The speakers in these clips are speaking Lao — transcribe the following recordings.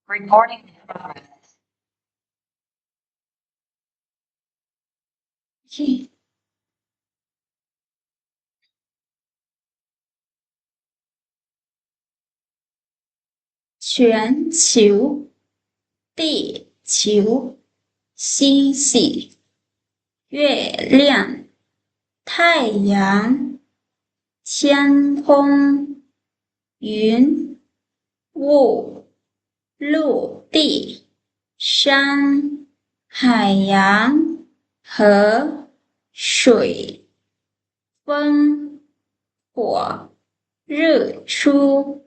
Recording in progress. ໂອເຄ 全球、地球、星星、月亮、太阳、天空、云、雾、陆地、山、海洋、河、水、风、火、日出、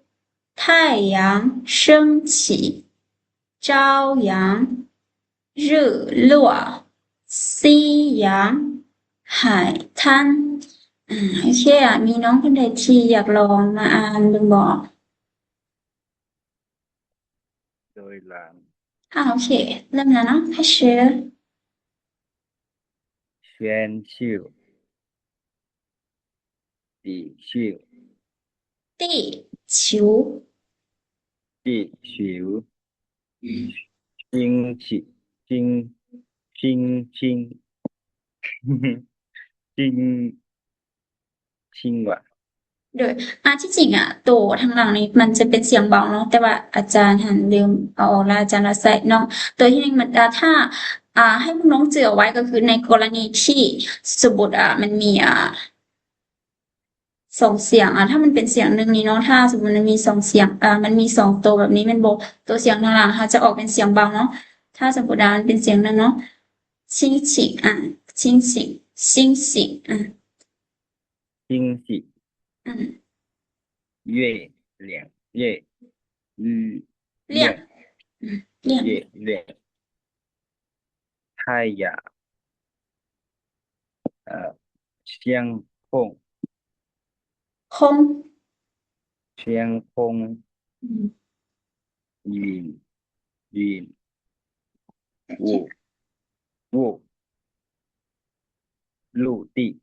太阳升起、朝阳、日落、夕阳、海滩 ອາ ໂອເຄ ອາ ມີນ້ອງຄົນໃດທີ່ຢາກລອງມາອ່ານເບິ່ງບໍ່? ໂດຍຫຼັງ ອາ ໂອເຄ ເລີ່ມແລ້ວເນາະ 开始 全球 地球 地球 地球 星星 星星星 ຊິງວ່າ ໂດຍ ອາ ທີ່ຈິງອະ ໂຕທາງຫຼັງນີ້ມັນຈະເປັນສຽງເບົາເນາະ ແຕ່ວ່າອາຈານຫັ້ນລືມເອົາອອກ ແລ້ວອາຈານລະໃສ່ເນາະ ໂຕທີ່ໜຶ່ງມັນ ອາ ຖ້າ ອາ ໃຫ້ພວກນ້ອງຈື່ເອົາໄວ້ ກໍຄືໃນກໍລະນີທີ່ສົມມຸດ ອາ ມັນມີ ອາ ສອງສຽງ ອາ ຖ້າມັນເປັນສຽງໜຶ່ງນີ້ເນາະ ຖ້າສົມມຸດມັນມີສອງສຽງ ອາ ມັນມີສອງໂຕແບບນີ້ແມ່ນບໍ່? ໂຕສຽງທາງຫຼັງເຮົາຈະອອກເປັນສຽງເບົາເນາະ ຖ້າສົມມຸດວ່າມັນເປັນສຽງໜຶ່ງເນາະ ຊິງຊິງ ອາ ຊິງຊິງ ຊິງຊິງ ອາ 星星 ອາ 月亮 月 月亮 ອາ 月亮 太阳 呃，天空 空 天空 ອືມ 云 云 雾 雾 陆地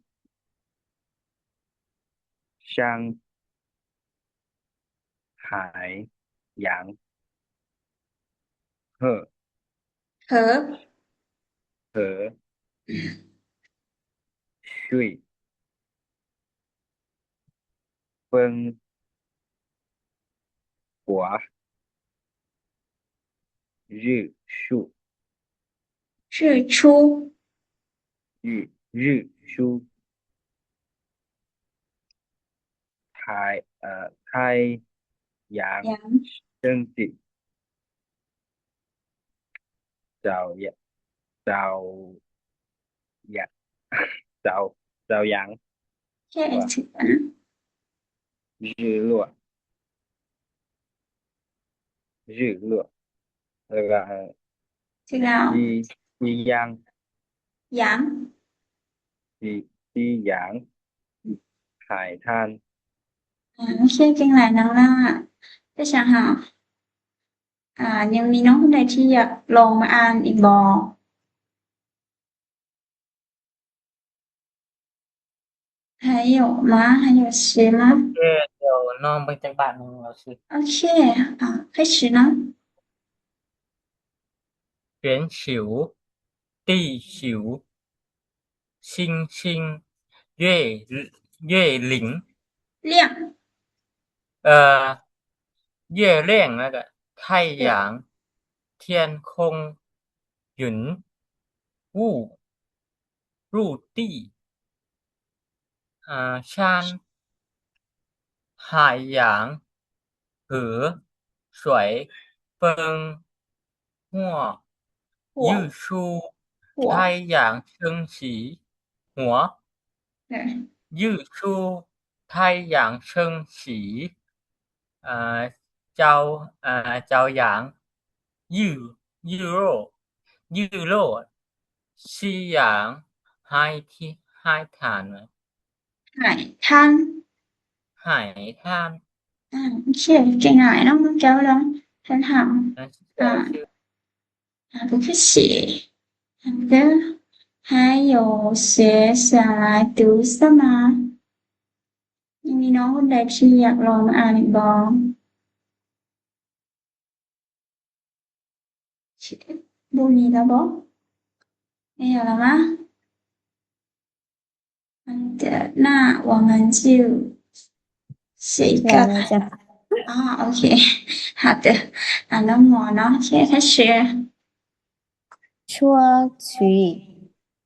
山 海洋 河 河 河 水 风 火 日出 日出 日 日出 太 呃，太阳 阳 升起 朝阳 朝阳 朝 朝阳 โอเค ว่า ถึงแล้วนะ 日落 日落 แล้วก็ ถึงแล้ว 夕 夕阳 阳 夕 夕阳 海滩 ອາ ໂອເຄ ເກັ່ງຫຼາຍນ້ອງລາ ເປັນຫຍັງຫາ? ອາ ຍັງມີນ້ອງຄົນໃດທີ່ຢາກລອງມາອ່ານອີກບໍ່? 还有吗？还有谁吗？ ໂອເຄ ດຽວນ້ອງເບິ່ງຈັກບາດໜຶ່ງ ໂອເຄ ອາ 开始นะ 全球 地球 星星 月月亮 亮 เอ่อ 月亮 แล้วก็ 太阳 天空 云 雾 陆地 อ่า 山 海洋 河 水 风 火 火 日出 火 太阳升起 หัว เออ 日出 太阳升起 อ่า 朝 อ่า 朝阳 日 日落 日落 夕阳 海 海滩 海滩 海滩 ອ່າ ໂອເຄ ເກັ່ງຫຼາຍເນາະ ນ້ອງແກ້ວລອງ ທ່ານຖາມ ອ່າ ອ່າ ກໍຄືຊິ ແລ້ວກໍ 还有谁想来读什么 ຍັງມີນ້ອງຄົນໃດທີ່ຢາກລອງມາອ່ານອີກບໍ່? ບໍ່ມີແລ້ວບໍ? ເອີ ເອົາລະມາ. 好的，那我们就写一个。写了一下。啊，OK，好的。啊，那么呢，现在开始。球，球。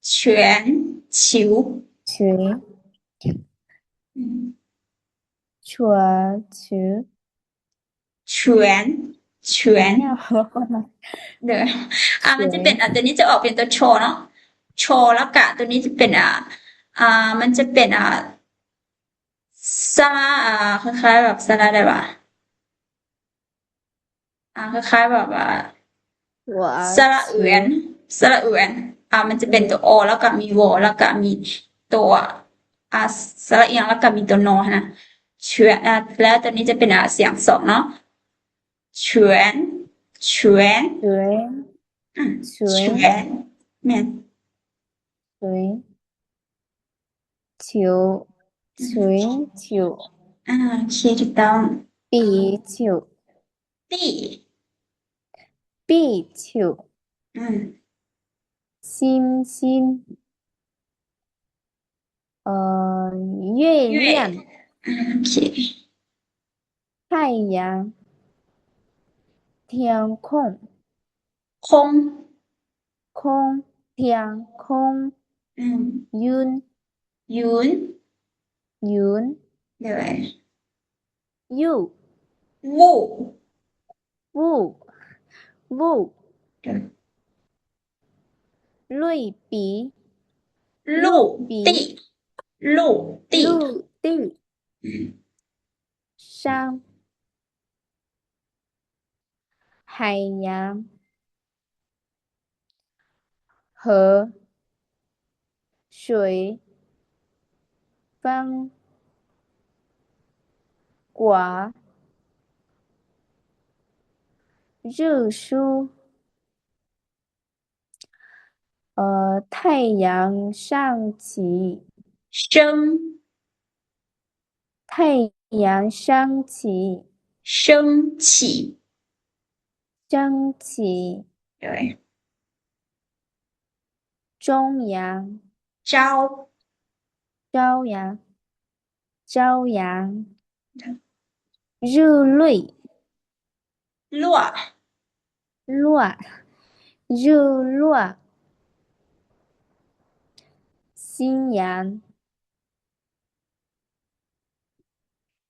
全，球。球。嗯。球，球。 全 全 ເດີ ອ່າ ມັນຈະເປັນ ອ່າ ຕົວນີ້ຈະອອກເປັນຕົວ ຊ ເນາະ ຊ ແລ້ວກະຕົວນີ້ຈະເປັນ ອ່າ ອ່າ ມັນຈະເປັນ ອ່າ ສະຫຼະ ອ່າ ຄ້າຍໆແບບສະຫຼະໄດ້ປະ ອ່າ ຄ້າຍໆແບບວ່າ ສະຫຼະເອືອນ ສະຫຼະເອືອນ ອ່າ ມັນຈະເປັນຕົວ ອໍ ແລ້ວກະມີ ວໍ ແລ້ວກະມີຕົວ ອ່າ ສະຫຼະອຽງ ແລ້ວກະມີຕົວ ນ ຫັ້ນນະ ຊວນ ອ່າ ແລ້ວຕົວນີ້ຈະເປັນ ອ່າ ສຽງສອງເນາະ ຊວນ ຊວນ ຊວນ ອືມ ຊວນ ຊວນ ແມ່ນ ຊວນ 球 球 球 ອ່າ ໂອເຄ ຖືກຕ້ອງ 壁球 壁 壁球 ອືມ 星星 呃，月亮 ອ່າ ໂອເຄ 太阳 天空 ຄົງ 空 天空 ອືມ 云 云 云 ໂດຍ 雾 雾 雾 雾 ໂດຍ 绿笔 陆地 陆地 陆地 ອືມ 山 海洋 河 水 风 刮 日出 呃，太阳升起 升 太阳升起 升起 升起 ໂດຍ 中阳 朝 朝阳 朝阳 日落 落 落 日落 夕阳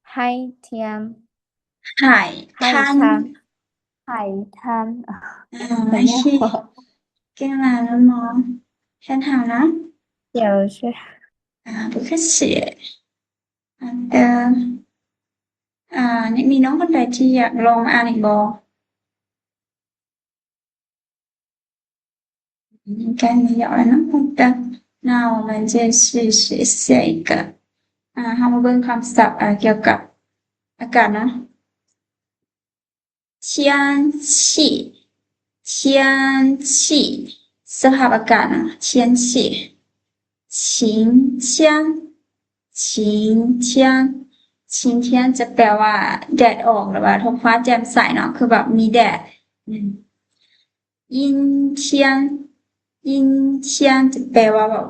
海滩 海滩 海滩 海滩 ອ່າ ໂອເຄ ເກັ່ງຫຼາຍແລ້ວເນາະ ແຊນຖາມນະ ດຽວຊ່ວຍ ອ່າ ບໍ່ຄືຊິ ອັນເດີ ອ່າ ຍັງມີນ້ອງຄົນໃດທີ່ຢາກລອງມາອ່ານອີກບໍ່? 应该没有了呢。好的，那我们继续学下一个。 ອ່າ ເຮົາມາເບິ່ງຄຳສັບ ອ່າ ກ່ຽວກັບອາກາດເນາະ. 天气 天气 ສະພາບອາກາດເນາະ 天气 晴天 晴天 晴天 ຈະແປວ່າແດດອອກ ຫຼືວ່າທ້ອງຟ້າແຈ່ມໃສເນາະ ຄືແບບມີແດດ. 阴天 阴天 ຈະແປວ່າແບບ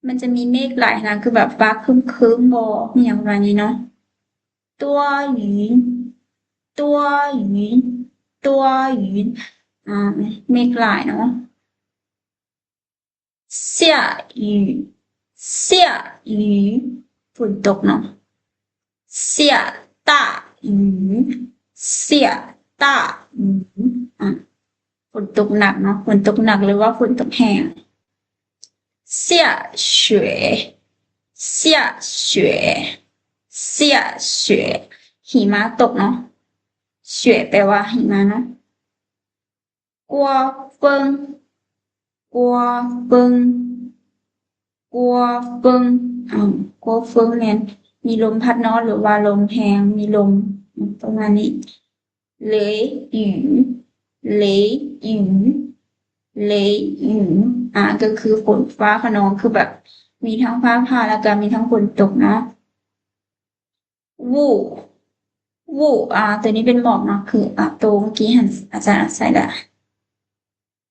ມັນຈະມີເມກຫຼາຍຫັ້ນນະ ຄືແບບຟ້າຄຶ້ມໆ ບໍ່ ອີ່ຫຍັງປະມານນີ້ເນາະ. 多云 多云 多云 ອ່າ ເມກຫຼາຍເນາະ. 下雨 下雨 ຝົນຕົກເນາະ. 下大雨 下大雨 ອ່າ ຝົນຕົກໜັກເນາະ ຝົນຕົກໜັກ ຫຼືວ່າຝົນຕົກແຮງ. 下雪 下雪 下雪 ຫິມະຕົກເນາະ. 雪 ແປວ່າຫິມະເນາະ. 刮风 刮风 刮风 ອ່າ 刮风 ແມ່ນມີລົມພັດເນາະ ຫຼືວ່າລົມແຮງ ມີລົມ ປະມານນີ້. 雷雨 雷雨 雷雨 ອ່າ ກໍຄືຝົນຟ້າຄະນອງ ຄືແບບມີທັງຟ້າຜ່າ ແລ້ວກໍມີທັງຝົນຕົກເນາະ. 雾 雾 ອ່າ ໂຕນີ້ເປັນໝອກເນາະ ຄື ອ່າ ໂຕເມື່ອກີ້ຫັ້ນອາຈານເອົາໃສ່ລະ.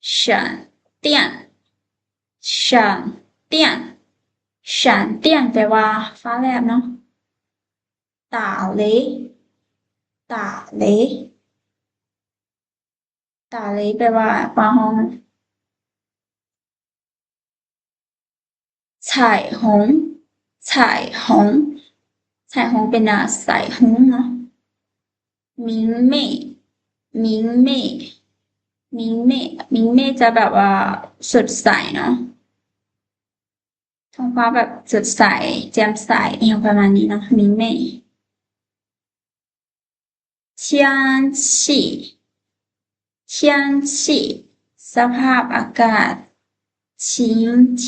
闪电 闪电 闪电 ແປວ່າຟ້າແລບເນາະ. 打雷 打雷 打雷 ແປວ່າຟ້າຮ້ອງ. 彩虹 彩虹 彩虹 ເປັນໜ້າ สายรุ้ง ເນາະ. 明媚 明媚 明媚 明媚 ຈະແບບວ່າສົດໃສເນາະ, ທ້ອງຟ້າແບບສົດໃສ ແຈ່ມໃສ ອີ່ຫຍັງປະມານນີ້ເນາະ 明媚. 天气 天气 ສະພາບອາກາດ. 晴天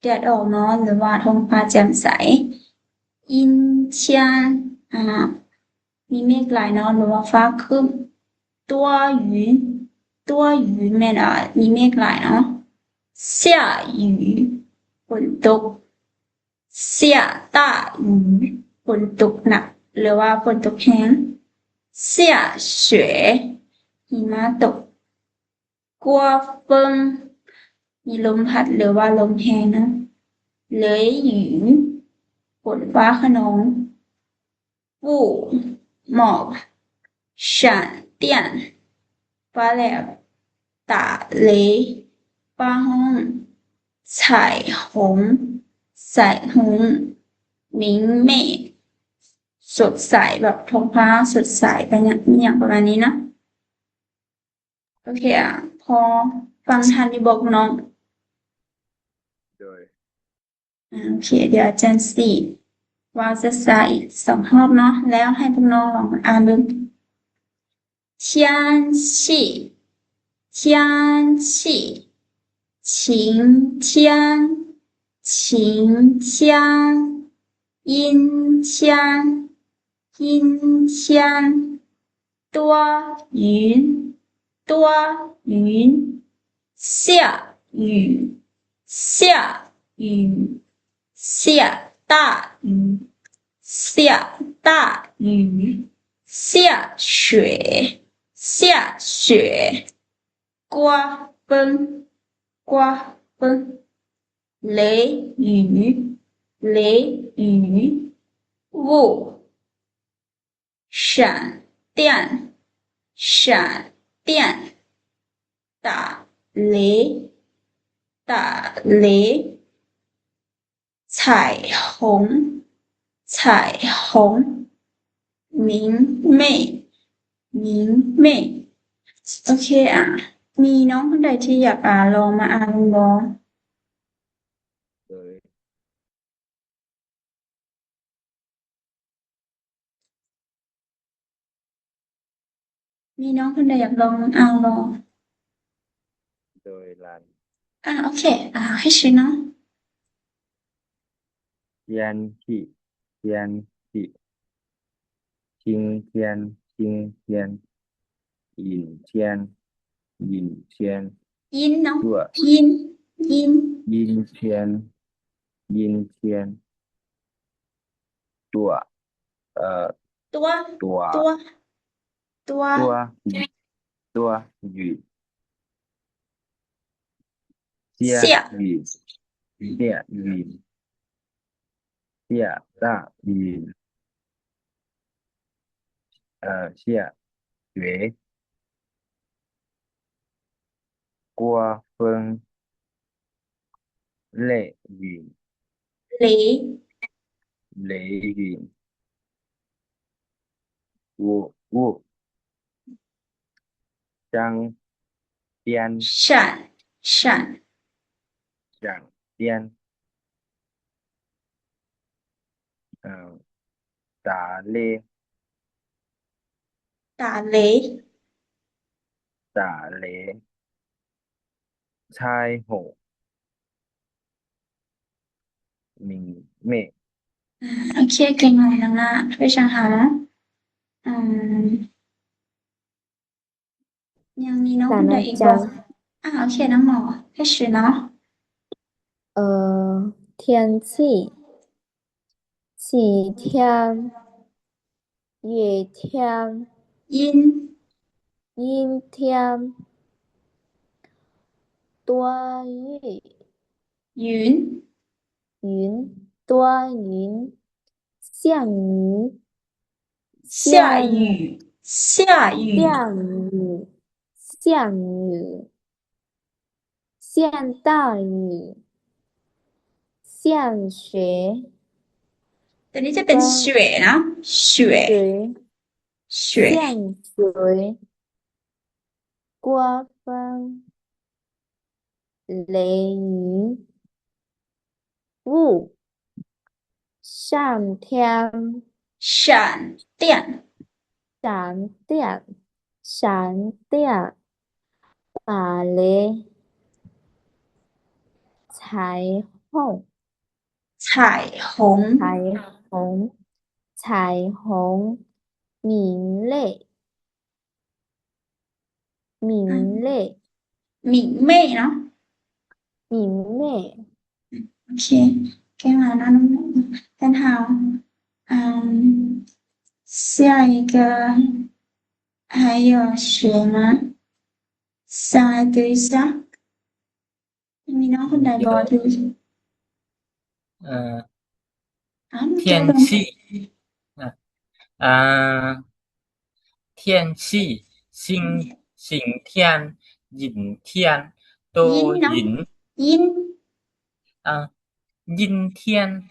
ແດດອອກເນາະ ຫຼືວ່າທ້ອງຟ້າແຈ່ມໃສ. 阴天 ອາ ມີເມກຫຼາຍເນາະ ຫຼືວ່າຟ້າຄຶ້ມ. 多云 多云 ແມ່ນ ອາ ມີເມກຫຼາຍເນາະ. 下雨 ຝົນຕົກ. 下大雨 ຝົນຕົກໜັກ ຫຼືວ່າຝົນຕົກແຮງ. 下雪 ຫິມະຕົກ. 刮风 ມີລົມພັດ ຫຼືວ່າລົມແຮງນະ. 雷雨 ຝົນຟ້າຂະນອງ. 雾 ໝອກ. 闪电 ຟ້າແລບ. 打雷 ຟ້າຮ້ອງ. 彩虹 彩虹 明媚 ສົດໃສ ແບບທ້ອງຟ້າສົດໃສ ປະມານ ອີ່ຫຍັງປະມານນີ້ເນາະ. ໂອເຄ ອາ ພໍຟັງທັນຢູ່ບໍ່ນ້ອງ? ໂດຍ ອາ ໂອເຄ ດຽວອາຈານຊິເວົ້າຊ້າໆອີກສອງຮອບເນາະ ແລ້ວໃຫ້ພວກນ້ອງລອງອ່ານເບິ່ງ. 天气 天气 晴天 晴天 阴天 阴天 多云 多云 下雨 下雨 下大雨 下大雨 下雪 下雪 刮风 刮风 雷雨 雷雨 雾 闪电 闪电 打雷 打雷 彩虹 彩虹 明媚 明媚. ໂອເຄ ອາ ມີນ້ອງຄົນໃດທີ່ຢາກ ອາ ລອງມາອ່ານເບິ່ງບໍ່? ໂດຍ ມີນ້ອງຄົນໃດຢາກລອງອ່ານບໍ່? ໂດຍ ລັນ ອາ ໂອເຄ ອາ 开始ເນາະ. 天气 天气 晴天 晴天 阴天 阴天 阴ເນາະ 多 阴 阴 阴天 阴天 多 ເອີ 多 多 多 多 多 多云 多云 下下雨 下雨 下大雨 呃，下雪 刮风 雷雨 雷 雷雨 雾 雾 闪电 闪闪闪电 呃，打雷 打雷 打雷 彩虹 明媚 ອາ ໂອເຄ ເກັ່ງຫຼາຍນ້ອງລະ 非常好 ອືມ ຍັງມີນ້ອງຄົນໃດອີກບໍ່? ອາ ໂອເຄ ນ້ອງໝໍ 开始ເນາະ. ເອີ 天气 晴天 雨天 阴 阴天多云云云多云下雨下雨下雨下雨下雨下大雨下雪 ໂຕນີ້ຈະເປັນ 雪 ເນາະ 雪 雪 下雪 刮风 雷雨 雾 闪电 闪电 闪电 闪电 芭蕾 彩虹 彩虹 彩虹 彩虹 明媚 明媚 明媚 ເນາະ 明媚 ໂອເຄ ເກັ່ງຫຼາຍເນາະ ແລ້ວເຮົາ ອາ 下一个还有谁吗？再来读一下。 ມີນ້ອງຄົນໃດບໍ່ທີ່ ເອີ 天气 ອາ 天气 晴 晴天 阴天 多云 阴 ອາ 阴天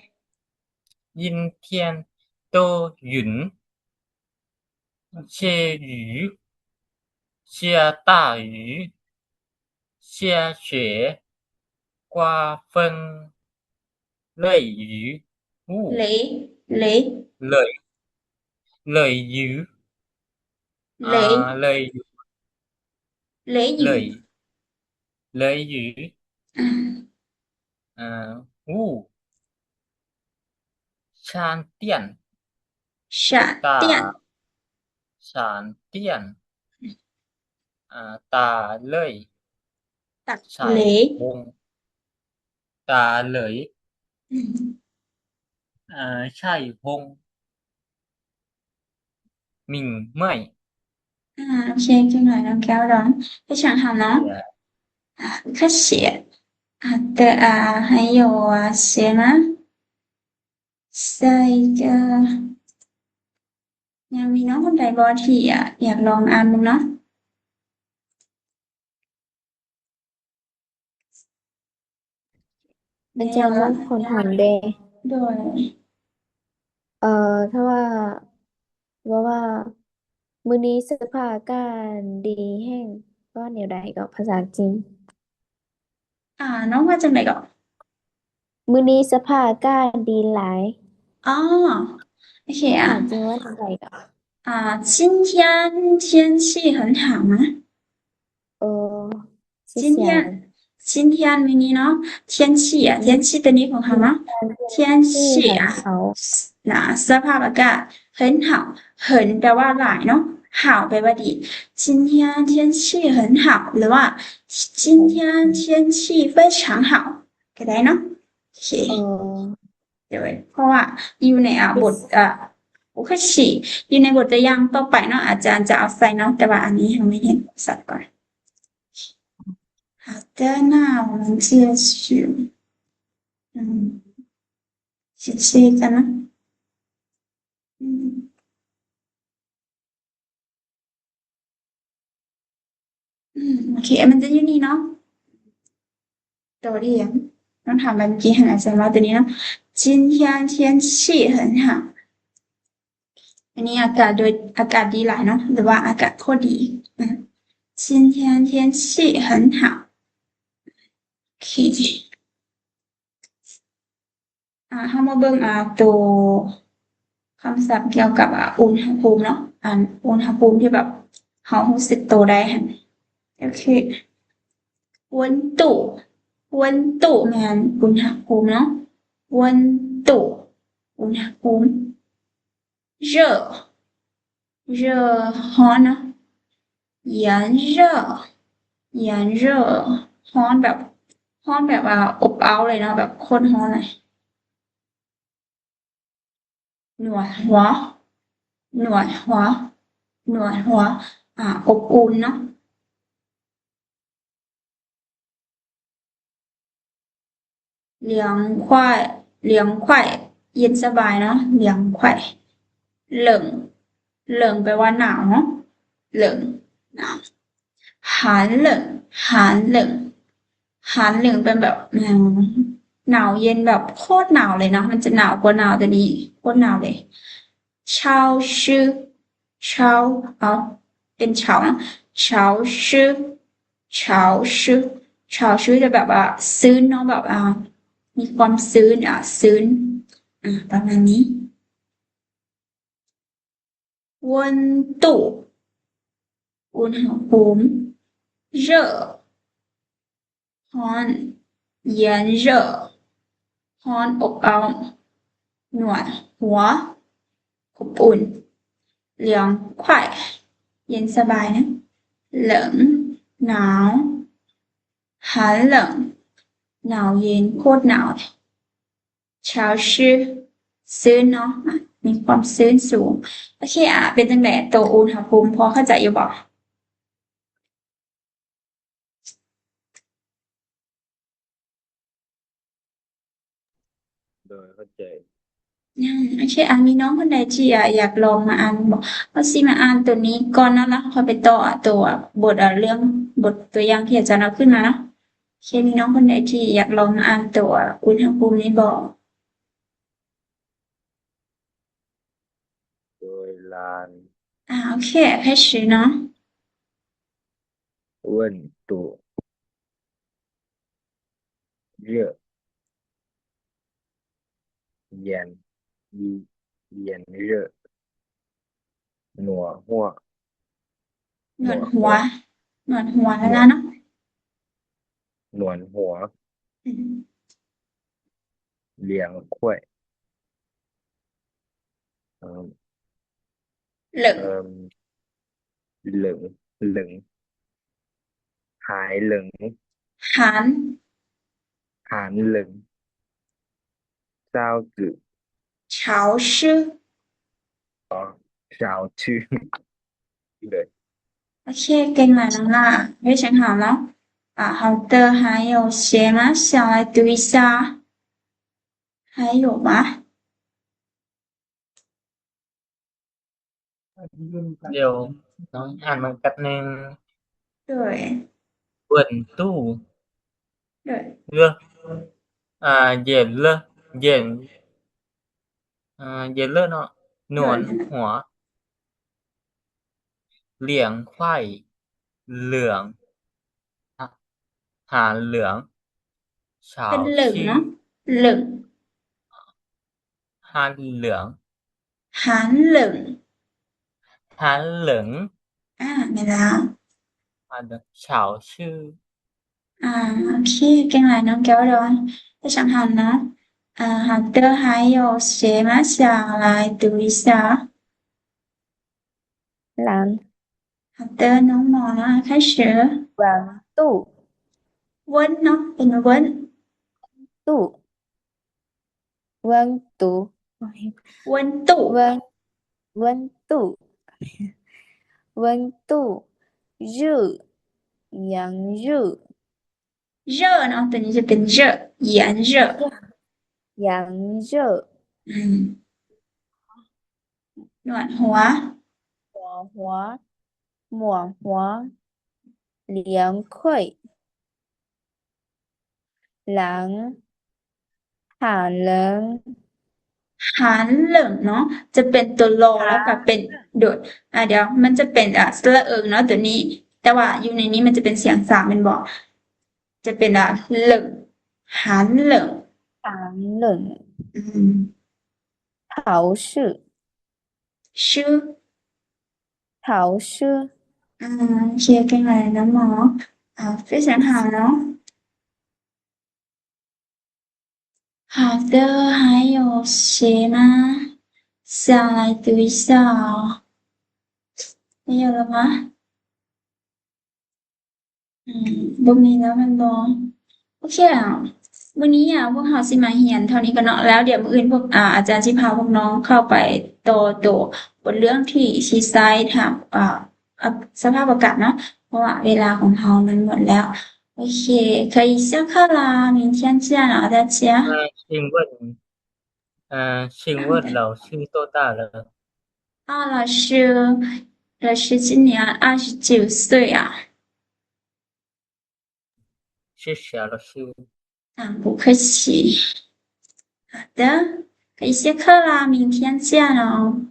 阴天 多云 下雨 下大雨 下雪 刮风 雷雨 雾 雷 雷 雷 雷雨 雷 啊，雷雨 雷雨 雷 雷雨 嗯。 呃，雾 闪电 闪电 大 闪电 呃，打雷 打雷 彩虹 打雷 嗯。 呃，彩虹 明媚 ອ່າ ໂອເຄ ເກັ່ງຫຼາຍນ້ອງແກ້ວດອນ ໄປຊ່າງເຮົາເນາະ 谢谢 ອ່າ ແຕ່ ອ່າ 还有啊 谁吗 下一个 ຍັງມີນ້ອງຄົນໃດບໍ່ທີ່ ອ່າ ຢາກລອງອ່ານເບິ່ງເນາະ? ອາຈານ ມີຄົນຖາມເດ້ ໂດຍ ເອີ ຖ້າວ່າ ເວົ້າວ່າ ມື້ນີ້ສະພາບອາກາດດີແຮງ ເວົ້າແນວໃດກໍພາສາຈີນ? ອ່າ ນ້ອງວ່າຈັ່ງໃດກໍ? ມື້ນີ້ສະພາບອາກາດດີຫຼາຍ ອໍ ໂອເຄ ອ່າ ພາສາຈີນວ່າຈັ່ງໃດກໍ? ອ່າ 今天天气很好吗? ເອີ 今天 今天 ມື້ນີ້ເນາະ 天气 ອ່າ 天气 ໂຕນີ້ຂອງເຮົາເນາະ 天气 天气 ອ່າ ສະພາບອາກາດ 很好 很 ແປວ່າຫຼາຍເນາະ 好 ແປວ່າດີ 今天天气很好 ຫຼືວ່າ 今天天气非常好 ກໍໄດ້ເນາະ ໂອເຄ ໂດຍ ເພາະວ່າຢູ່ໃນ ອ່າ ບົດ ອ່າ ໂອເຄ ຢູ່ໃນບົດຕົວຢ່າງຕໍ່ໄປເນາະ ອາຈານຈະເອົາໃສ່ເນາະ ແຕ່ວ່າອັນນີ້ເຮົາມາເຮັດສັບກ່ອນ 好的 那我们继续 嗯 谢谢 ກັນເນາະ ອືມ ອືມ ໂອເຄ ມັນຈະຢູ່ນີ້ເນາະ ໂຕດຽວ ຕ້ອງຖາມແບບເມື່ອກີ້ຫັ້ນ ອາຈານວ່າໂຕນີ້ເນາະ 今天天气很好 ອັນນີ້ອາກາດໂດຍ ອາກາດດີຫຼາຍເນາະ ຫຼືວ່າອາກາດໂຄດດີ ອືມ 今天天气很好 ໂອເຄ ອ່າ ເຮົາມາເບິ່ງ ອ່າ ໂຕຄຳສັບກ່ຽວກັບ ອ່າ ອຸນຫະພູມເນາະ ອັນອຸນຫະພູມທີ່ແບບເຮົາຮູ້ສຶກໂຕໄດ້ຫັ້ນ ໂອເຄ 温度 温度 ແມ່ນອຸນຫະພູມເນາະ 温度 ອຸນຫະພູມ 热 热 ຮ້ອນເນາະ 炎热 炎热 ຮ້ອນແບບ ຮ້ອນແບບວ່າອົບເອົາເລີຍເນາະ ແບບໂຄດຮ້ອນເລີຍ 暖和 暖和 暖和 ອ່າ ອົບອຸ່ນເນາະ.凉快 凉快 ເຢັນສະບາຍເນາະ 凉快 冷 冷 ແປວ່າໜາວເນາະ 冷 ໜາວ 寒冷 寒冷 寒冷 ເປັນແບບ ໜາວເຢັນ ແບບໂຄດໜາວເລີຍເນາະ ມັນຈະໜາວກວ່າໜາວຕົວນີ້ ໂຄດໜາວເລີຍ 潮湿 潮 ເອົາ ເປັນເຊົາເນາະ 潮湿 潮湿 潮湿 ຈະແບບວ່າຊື້ນເນາະ ແບບ ອ່າ ມີຄວາມຊື້ນ ອ່າ ຊື້ນ ອ່າ ປະມານນີ້ 温度 ອຸນຫະພູມ 热 ຮ້ອນ 炎热 ຮ້ອນອົບເອົ້າ 暖和 ອົບອຸ່ນ 凉快 ເຢັນສະບາຍນະ 冷 ໜາວ 寒冷 ໜາວເຢັນ ໂຄດໜາວ 潮湿 ຊື້ນເນາະ ມີຄວາມຊື້ນສູງ ໂອເຄ ອ່າ ເປັນຈັ່ງໃດ ໂຕອຸນຫະພູມ ພໍເຂົ້າໃຈຢູ່ບໍ່? ໂດຍ ເຂົ້າໃຈ ຍັງ ໂອເຄ ອ່າ ມີນ້ອງຄົນໃດທີ່ ອ່າ ຢາກລອງມາອ່ານບໍ່? ເຮົາຊິມາອ່ານໂຕນີ້ກ່ອນເນາະ ແລ້ວເຮົາຄ່ອຍໄປຕໍ່ ອ່າ ໂຕ ອ່າ ບົດ ອ່າ ເລື່ອງ ບົດຕົວຢ່າງທີ່ອາຈານເອົາຂຶ້ນມາເນາະ ໂອເຄ ມີນ້ອງຄົນໃດທີ່ຢາກລອງມາອ່ານໂຕ ອ່າ ອຸນຫະພູມນີ້ບໍ່? ໂດຍລານ ອ່າ ໂອເຄ 开始ເນາະ 温度 热 炎 炎热 暖和 暖和 暖和 ແລ້ວເນາະ 暖和 ອືມ 凉快 ເອີ່ມ 冷 ເອີ່ມ 冷 冷 寒冷 寒 寒冷 潮湿 潮湿 ອໍ 潮湿 ໂອເຄ ເກັ່ງຫຼາຍນ້ອງຫຼ້າ 非常好เนาะ 啊，好的，还有谁吗？想来读一下。还有吗？ ດຽວນ້ອງອ່ານໃໝ່ແປັບໜຶ່ງ ໂດຍ ເວີນຕູ້ ໂດຍ ເລີ ອ່າ ເຢັນເລີ ເຢັນ ອ່າ ເຢັນເລີເນາະ ໜວນຫົວ ຫຼຽງໄຂວ້ ເຫຼືອງ ຫາ ຫານເຫຼືອງ ເປັນເຫຼືອງເນາະ ເຫຼືອງ ຫານເຫຼືອງ ຫານເຫຼືອງ ຫານເຫຼືອງ ອ່າ ແມ່ນແລ້ວ ຫານເຫຼືອງ ເຊົາຊື່ ອ່າ ໂອເຄ ເກັ່ງຫຼາຍນ້ອງແກ້ວດອນ ໄປສັງຫານເນາະ ອ່າ 好的 还有谁吗？想来读一下。 ລານ 好的 ນ້ອງມໍລະ 开始 ເວີນຕູ້ ເວີນເນາະ ເປັນເວີນ ຕູ້ ເວີນຕູ້ ເວີນຕູ້ ເວີນ ເວີນຕູ້ ເວີນຕູ້ ເຢີ ຢາງເຢີ ເຢີເນາະ ຕົວນີ້ຈະເປັນເຢີ ຢາງເຢີ ຢາງເຢີ ອືມ ໜວດຫົວ ຫົວຫົວ ໝວກຫົວ ຫຼຽງໄຂວ້ ຫຼັງ ຫານເຫຼີງ ຫານເຫຼີງເນາະ ຈະເປັນຕົວລໍ ແລ້ວກໍເປັນ ໂດຍ ອ່າ ດຽວ ມັນຈະເປັນ ອ່າ ສະຫຼະເອີງເນາະ ຕົວນີ້ ແຕ່ວ່າຢູ່ໃນນີ້ມັນຈະເປັນສຽງສາມແມ່ນບໍ່? ຈະເປັນວ່າ ເຫຼີງ ຫານເຫຼີງ ຫານເຫຼີງ ອືມ ເຊົາຊື່ ຊື່ ເຊົາຊື່ ອ່າ ໂອເຄ ເກັ່ງຫຼາຍນ້ອງໝໍ ອ່າ ເປັນສຽງຫານເນາະ 好的 还有谁吗？想来读一下哦。没有了吗？ ອືມ ບໍ່ມີແລ້ວແມ່ນບໍ່? ໂອເຄ ມື້ນີ້ອະ ພວກເຮົາຊິມາຮຽນເທົ່ານີ້ກ່ອນເນາະ ແລ້ວດຽວມື້ອື່ນພວກ ອາ ອາຈານຊິພາພວກນ້ອງເຂົ້າໄປຕໍ່ໂຕບົດເລື່ອງທີ່ຊິໃຊ້ຖາມ ອາ ສະພາບອາກາດເນາະ ເພາະວ່າເວລາຂອງເຮົາມັນໝົດແລ້ວ. OK，可以下课啦，明天见啊，大家。呃，请问，呃，请问老师多大了？啊，老师，老师今年二十九岁啊。谢谢老师。啊，不客气。好的，可以下课啦，明天见哦。